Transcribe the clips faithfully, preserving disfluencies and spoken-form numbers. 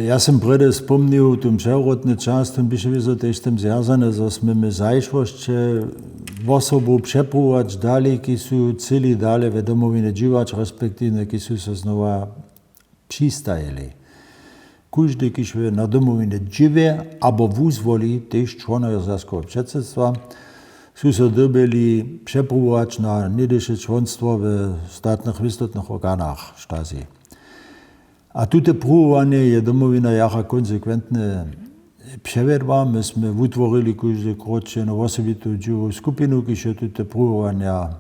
Ja sym prjedy spomnił tón přewrótny čas, tón běše wězo tež z tym zwjazany, zo smy my zašłosće wosobow přepruwować dali, kiž su chceli dale w domowinje dźěłać, respektiwnje kiž su so znowa přistajili. Kóždy kiž na domowinje dźěłuje abo wuzwoli, tež čłonojo zwjazkoweho předsydstwa, su so dyrbjeli přepruwować na něhdyše čłonstwo w statnych wěstotnych organach stasi. A tute pruwowanje je domowina jara konsekwentnje přewjedła. My smy wutworili kóždy króć jednu wosobitu dźěłowu skupinu, kiž je tute pruwowanja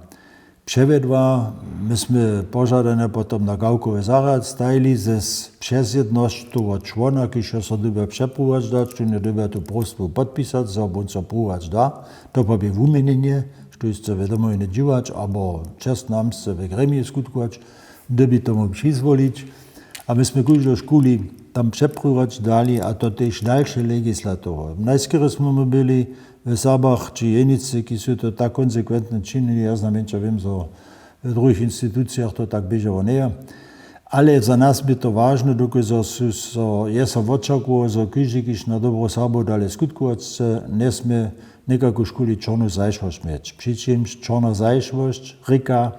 přewjedła. My smy požadanja potom na gałkowy zarjad stajili ze přezjednosćowo čłona, kiž jo so dyrbja přepruwować dać, tón jo dyrbja tu próstwu podpisać, zo wón so pruwować da. To pa bě wuměnjenje, štož chce w domowinje dźěłać abo čestnamsce w gremije skutkować, dyrbi tomu přizwolić. A my smy kóždy škuli tam přepruwować dali, a to tež dalše legislatory. Najskerje smy my byli w Serbach či Jenicy, kiž su to tak konsekwentnje činili. Ja znajmjeńša wěm, zo w druhich institucijach to tak běžało njeje. Ale za nas bě to wažne, dokelž zo su so, je so wočakowało, zo kóždy kiž na dobro Serbow dale skutkować chce, njesmě někajku škuli čornu zašłosć měć. Při čimž čorna zašłosć rěka,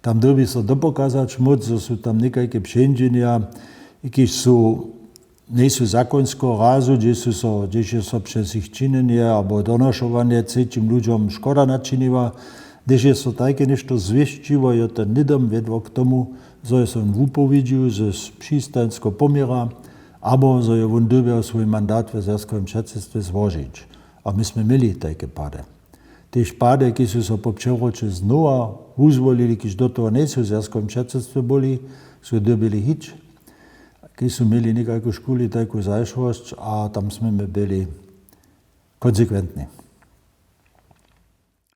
tam dyrbi so dopokazać móc, zo su tam někajke přeńdźenja, kiž su, njejsu zakonskeho razu, hdźež su so, hdźež je so přez jich činjenje abo donošowanje třećim ludźom škoda načiniła. Hdźež je so tajke něšto zwěsćiło, jo to hnydom wjedło k tomu, zo je so wón wupowědźił z přistanskeho poměra, abo zo je wón dyrbjał swój mandat we zwjazkowym předsydstwje złožić. A my smy měli tajke pady. Tež pady, kiž su so po přewróće znowa wuzwolili, kiž do toho njejsu w zwjazkowym předsydstwje byli, su dyrbjeli hić, kiž su měli někajku škuli tajku zašłosć, a tam smy my byli konsekwentni.